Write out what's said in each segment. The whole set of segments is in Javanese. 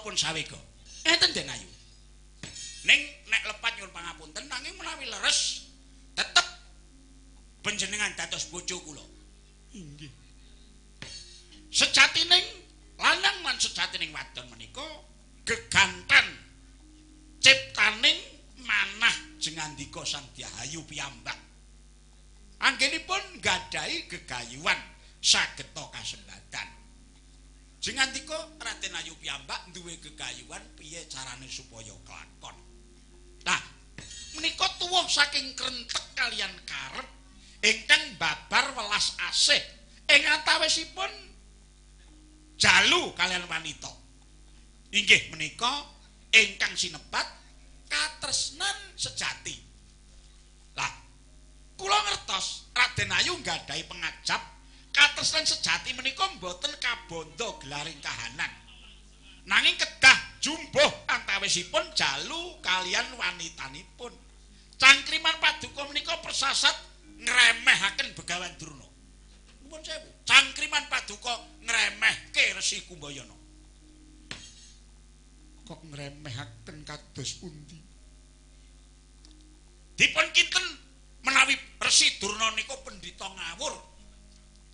pun sawega. Enten Den Ayu. Ning nek lepat nyuwun pangapunten nanging menawi leres tetep panjenengan dados bojo kula. Inggih. Sejatining lanang lan sejatining wadon menika gegantan ciptaning manah jengandika Sang Dyahayu piyambak. Anggenipun nggadahi gegayuhan sageta kasembadan. Jengandika Raden Ayu piyambak duwe gegayuhan piye carane supaya kelakon. Nah, menika tuwuh saking krentek kalian karep ingkang babar welas asih ing antawisipun jalu kalian wanita. Inggih menika ingkang sinebat katresnan sejati. Lah, kula ngertos Raden Ayu nggadahi pengajap katresnan sejati menika mboten kabandha gelaring kahanan. Nanging kedah jumbuh antawisipun jalu kalian wanitanipun. Cangkriman paduka menika persasat ngremehaken Begawan Durna. Nuwun sewu. Cangkriman paduka ngremehke Resi Kumbayana. Kok ngremehaken kados pundi? Dipun kinten menawi Resi Durna nika pendhita ngawur.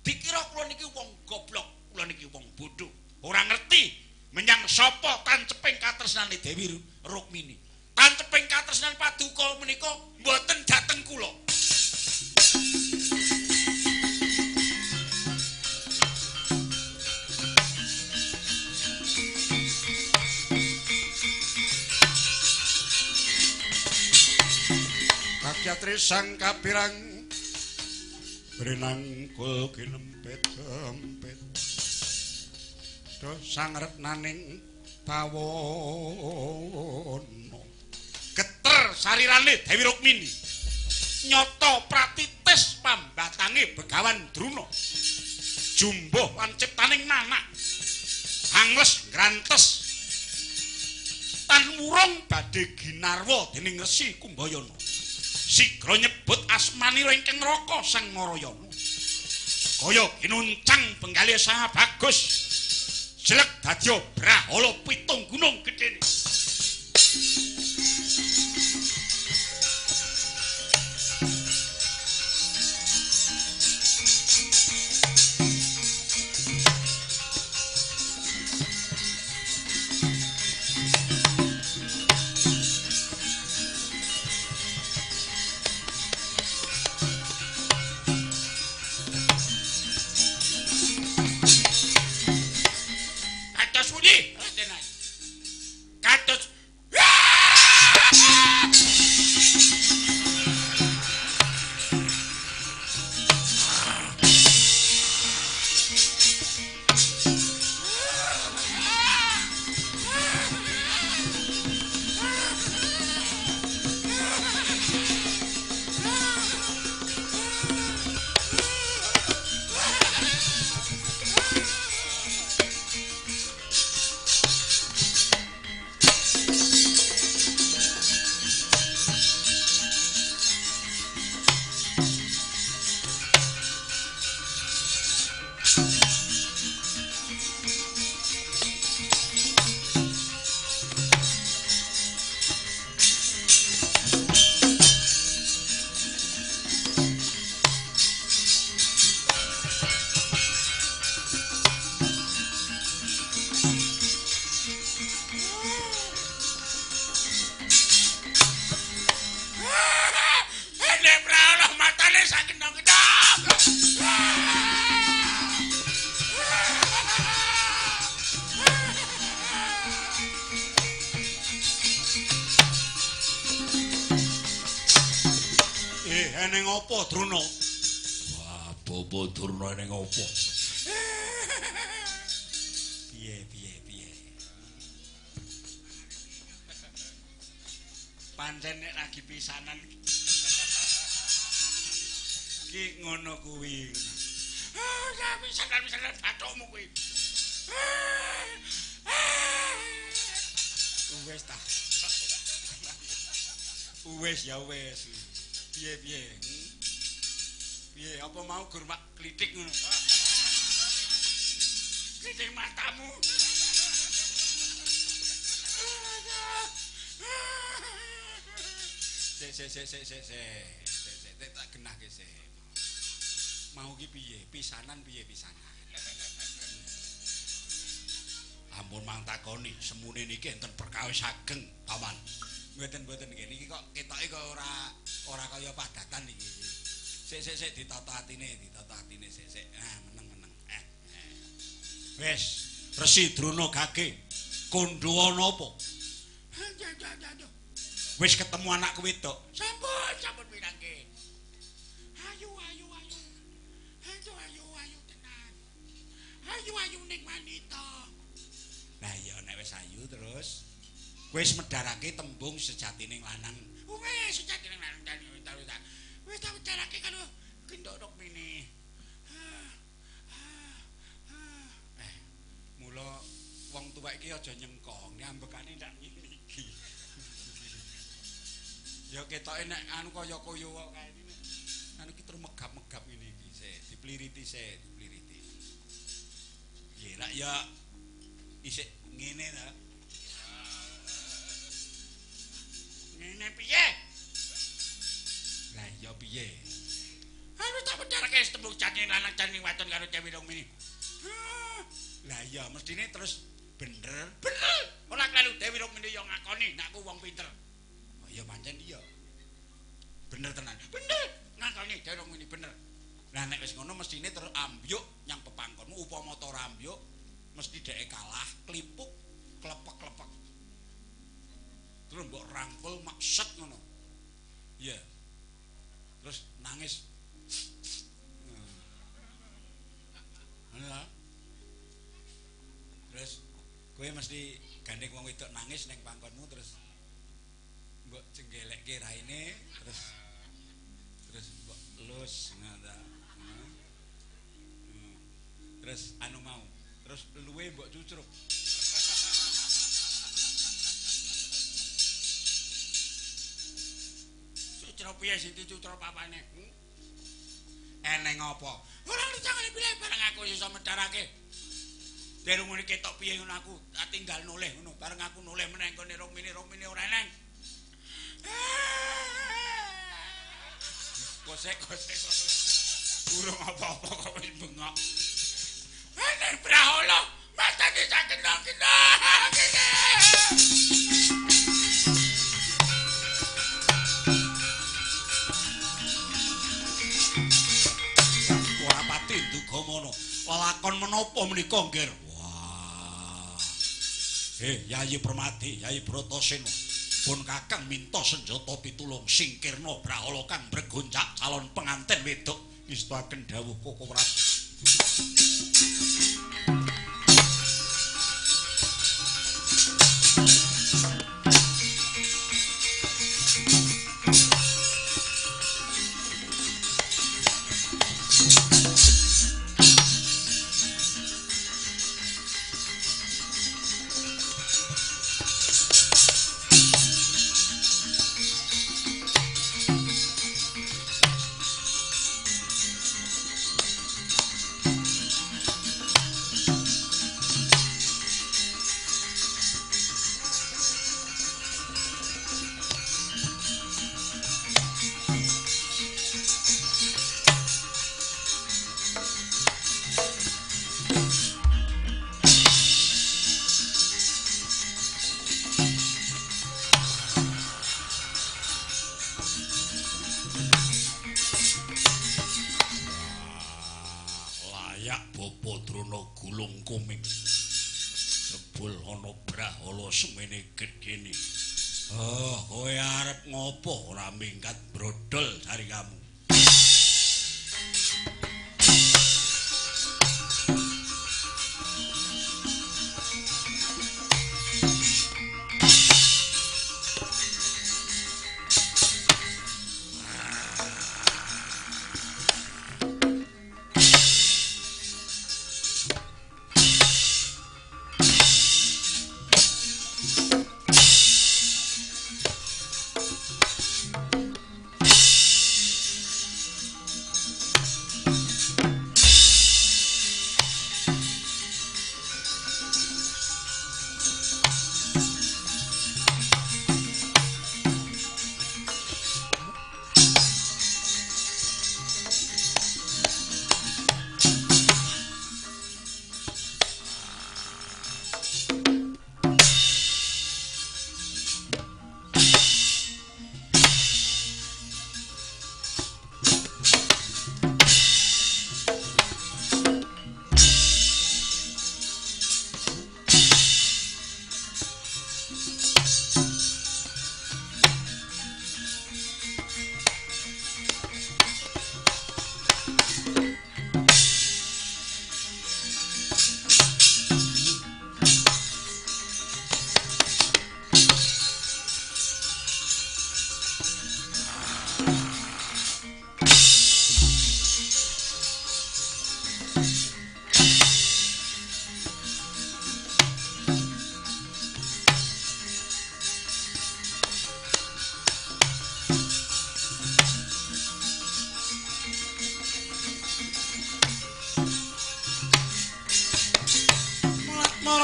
Dikira kula niki wong goblok, kula niki wong bodho, ora ngerti menyang sapa tanceping katresnane Dewi Rukmini. Tanceping katresnan paduka menika mboten dhateng kula. Kakyatri sang kapirang brinangkul kinempet-empet do sang retnaning bawono. Geter sarirane Dewi Rukmini nyata pratitis pambatange Begawan Druna. Jumbuh lan ciptaning nanak angles ngrantes tan wurung badhe ginarwa dening Resi Kumbayana. Sigra nyebut asmanira ingkang neraka Sang Narayana. Kaya ginuncang benggali sang bagus. Jelek dadya brahala pitung gunung gedhene. Eneng apa Druna? Wah, Bapak Durna eneng apa? Piye piye piye. Pancen nek lagi pisanan ki ngono kuwi. Ah, pisanan-pisanan bathukmu kuwi. Wes ta. Wes ya wes. Piye piye. Piye apa mau gur mak klitik ngono. Klitik matamu. Sik sik sik sik sik sik. Sik sik tak genahke sik. Mau ki piye? Pisanan piye pisanan? Ampun mang takoni, semune niki enten perkawis ageng, Paman. Mboten-mboten nggih niki kok ketoke kok ora kaya padatan iki. Sik sik sik ditata atine sik sik. Ah meneng-meneng. Wis, Resi Drona gage kandha ana apa? Wis ketemu anakku wedok. Sampun, sampun pinangke. Ayu ayu ayu. Ayu ayu ayu tenan. Ayu ayu ning wanita. Lah iya nek wis ayu terus wis medharake tembung sejatining lanang. Wis sejatining lanang wis tak medharake karo Genduk Rukmini. Mula wong tuwek iki aja nyengkong, ambekane ndak ngene iki. Ya ketoke nek anu kaya kaya kok kae iki. Anu ki terus megap-megap ngene iki sik, dipliriti sik, dipliriti. Nggih, lak ya isik ngene ta. Ngene piye? Lah iya piye? Anu tak bedharake tembung jane lanang jane wadon karo Dewi Rukmini. Lah iya mestine terus bener. Bener. Ora kleru Dewi Rukmini yo ngakoni nek aku wong pinter. Oh iya pancen iya. Bener tenan. Bener. Ngakoni Dewi Rukmini bener. Lah nek wis ngono mestine terus ambyuk nyang pepangkonmu upama ta ora ambyuk mesti dheke kalah, klipuk, klepek-klepek. Terus mbok rangkul maksud ngono. Iya. Terus nangis. Ngono. Terus kowe mesti gandeng wong wedok nangis ning pangkonmu terus mbok jenggelekke raine terus terus mbok elus ngono ta. Terus anu mau, terus luwe mbok cucruk. Cucruk piye sing dicucruk papane? Eneng apa? Ora jangan pilih bareng aku iso medharake. Derung ngene ketok piye ngono aku, tak tinggal noleh ngono. Bareng aku noleh meneh kene Rukmini, Rukmini ora eneng. Kosek kosek. Urung apa-apa kok wis bengok. Eneng brahala, matane sak kenang-kenang kene. Ora pati nduga mono. Lelakon menapa menika, Nggir? Wah. Yayi Permadi, Yayi Bratasena. Pun Kakang minta senjata pitulung singkirna brahala kang mbregonjak calon pengantin wedok. Ngestuaken dawuh Koko Prabu. Semene gedene. Oh, kowe arep ngopo ora mingkat brodol jaringamu?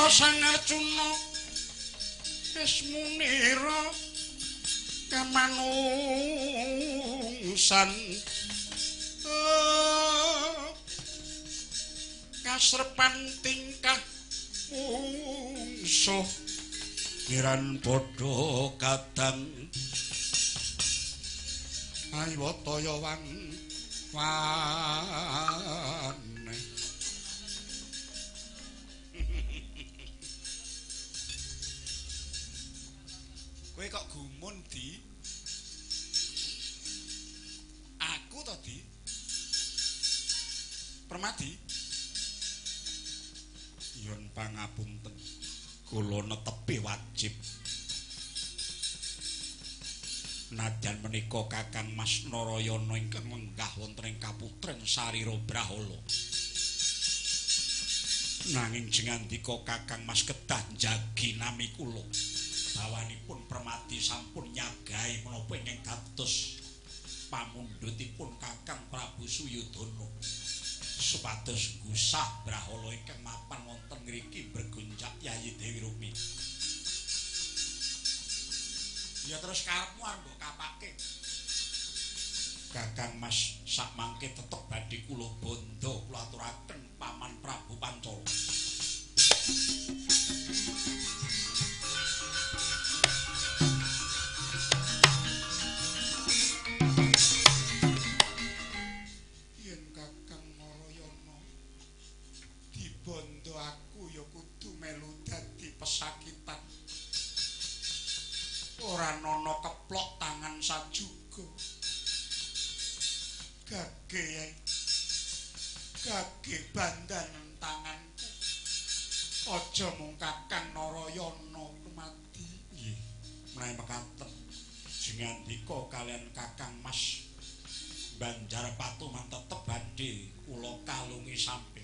Mara Sang Arjuna wis munira kamanungsan kasrepan tingkah mungsuh niran padha kadang aywataya wang wane. Kowe kok gumun, Di? Aku to, Di? Permadi? Nyuwun pangapunten, kula netepi wajib. Nadyan menika Kakang Mas Narayana ingkang lenggah wonten ing kaputren Sarira Brahala. Nanging jengandika Kakang Mas kedah njagi nami kula. Bawanipun Permadi sampun nyagahi menapa ingkang dados pamundhutipun Kakang Prabu Suyudana supados gusah brahala ingkang mapan wonten ngriki bergonjak Yayi Dewi Rukmini. Ya terus karepmu arep mbok kapake. Kakang Mas sakmangke tetep badhe kula bandha kula aturaken Paman Prabu Pancala. Yen Kakang Narayana dibandha aku ya kudu melu dadi pesakitan. Ora ana keplok tangan sajuga. Gage gage bandan tanganku. Aja mung Kakang Narayana Permadi. Nggih, menawi mekaten jengandika kalian Kakang Mas Banjar Patuman tetep badhe kula kalungi samping.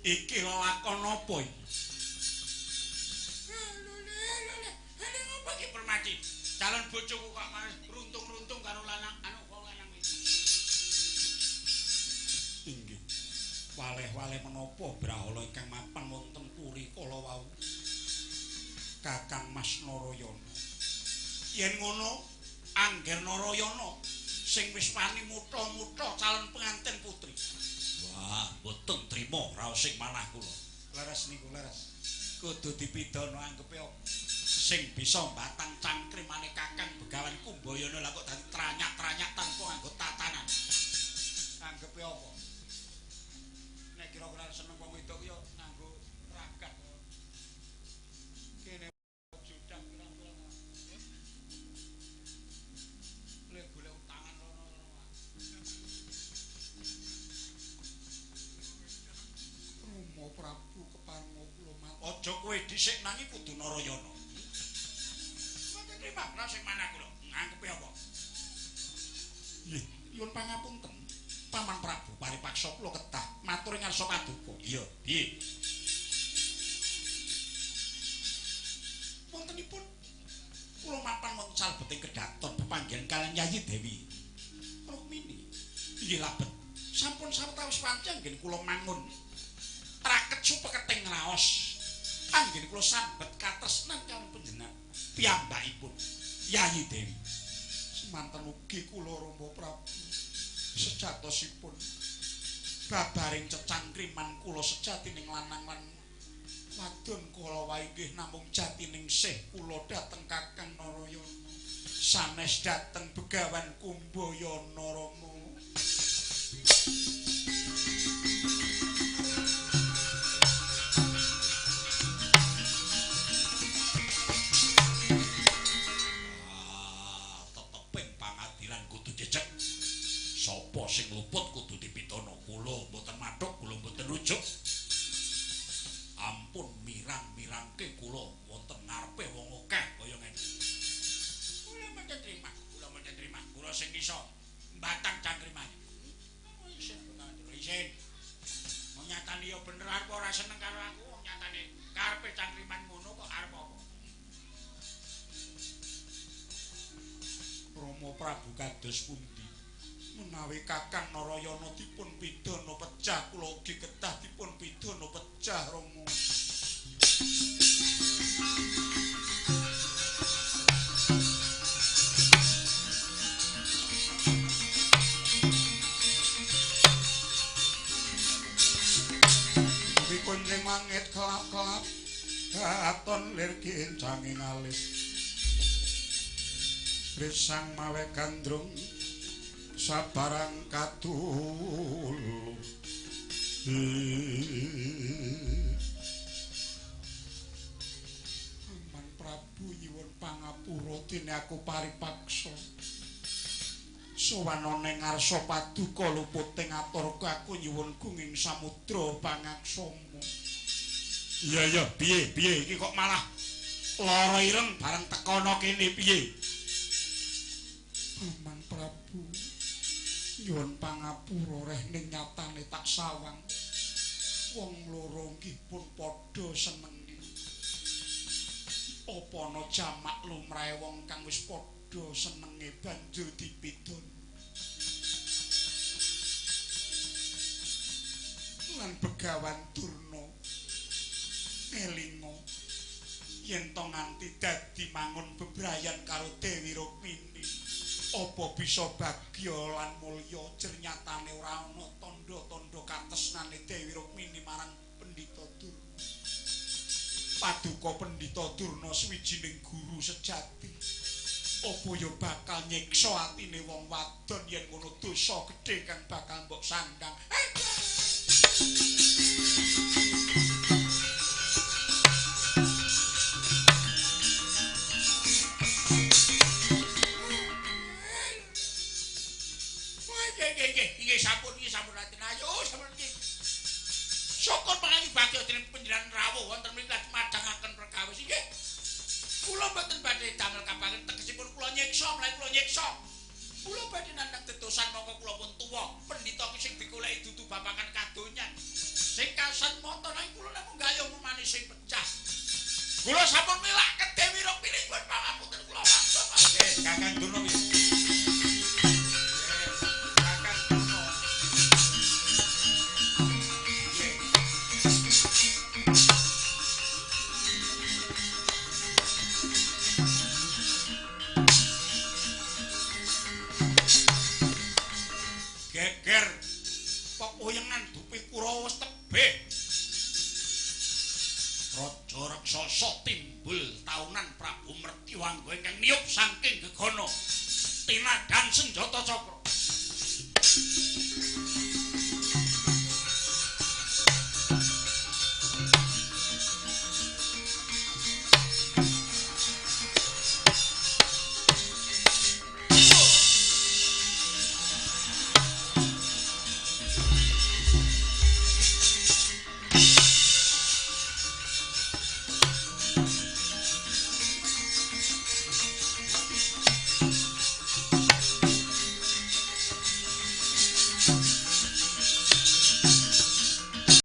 Iki lelakon apa iki? Lho, apa iki Permadi? Calon bojoku kok malah runtung-runtung karo lanang anu wong lanang iki. Inggih. Waleh-waleh menapa brahala ingkang mapan wonten puri kala wau? Kakang Mas Narayana. Yen ngono, Angger Narayana sing wis wani mutha-mutha calon pengantin putri. Wah, mboten trima raos sing manah kula. Leres niku leres. Kudu dipidana anggepe apa? Sing bisa mbatang cangkrimane Kakang Begawan Kumbayana lah kok dadi tranyak-tranyak tanpa nganggo tatanan. Anggepe apa? Nek kira-kira seneng wong wedok ya nganggo ragat. Kene judang pirang-pirang. Lek golek utangan rono-rono. Rama Prabu keparenga kula matur. Aja kowe dhisik nanging kudu Narayana. Mboten trima raos sing manah kula. Nganggepe apa? Nggih, nyuwun pangapunten. Paman Prabu paripaksa kula kedah matur ing ngarsa paduka. Iya, piye? Wontenipun kula mapan wonten salebeting kedaton pepanggihan kaliyan Yayi Dewi Rukmini. Inggih labet. Sampun sawetawis wanci anggen kula mangun raket supeketing raos. Anggen kula sambet katresnan kaliyan panjenengan piyambakipun. Yayi Dewi. Semanten ugi kula Rama Prabu sejatosipun babaring cecangkriman kula sejatining lanang lan wadon kula wae nggih namung jatining sih kula dhateng Kakang Narayana sanes dhateng Begawan Kumbayana Rama. Teteping pangadilan kudu jejeg. Sapa sing luput kudu dipidana. Kula mboten mathuk, kula mboten rujuk. Ampun mirang-mirangke kula wonten ngarepe wong akeh kaya ngene. Kula mboten trima, kula mboten trima. Kula sing iso mbatang cangkrimane. Isin, isin. Wong nyatane ya bener arep ora seneng karo aku, wong nyatane karepe cangkriman ngono kok arep apa? Rama Prabu kados pundi? Menawi Kakang Narayana dipun pidana pecah, kula ugi kedah dipun pidana pecah, Rama. Kuwi kunjing mangit kelap-kelap katon lir kincanging alis. Risang mawe gandrung sabarang katulu. Aman Prabu nyuwun pangapura dene aku paripaksa. Sowan ana ing ngarsa paduka luputing aturka aku nyuwun gunging samudra pangaksama. Iya iya, piye piye iki kok malah lara ireng bareng tekono kene piye? Paman Prabu nyuwun pangapura reh ning nyatane tak sawang wong loro nggih pun padha senenge. Apa ana jamak lumrahe wong kang wis padha senenge banjur dipidana? Lan Begawan Durna elinga yen to nganti dadi mangun bebrayan karo Dewi Rukmini, apa bisa bagya lan mulya jernyatane ora ana tandha-tandha katresnane Dewi Rukmini marang Pendhita Durna. Paduka Pendhita Durna suwijining guru sejati. Apa ya bakal nyiksa atine wong wadon yen ngono dosa gedhe kang bakal mbok sandang. Nggih sampun iki sampun Raden Ayu sampun iki. Syukur pangayu bagya dening panjenengan rawuh wonten mriki lajeng madhangaken perkawis nggih. Kula mboten badhe damel kapangen tegesipun kula nyiksa mlayu kula nyiksa. Kula badhe nandhang dedosan mongko kula pun tuwa. Pendhita ki sing digoleki dudu babagan kadonyan. Sing kasat mata nanging kula namung gayuh manis sing pecah. Kula sampun milaken Dewi Rukmini nyuwun pangapunten kula wangsul. Nggih, Kakang Durna piye? Geger pepoyengan dupi Kurawa wis tebih. Raja Raksasa timbul taunan Prabu Mertiwangga ingkang niyup saking gegana tinadan senjata cakra.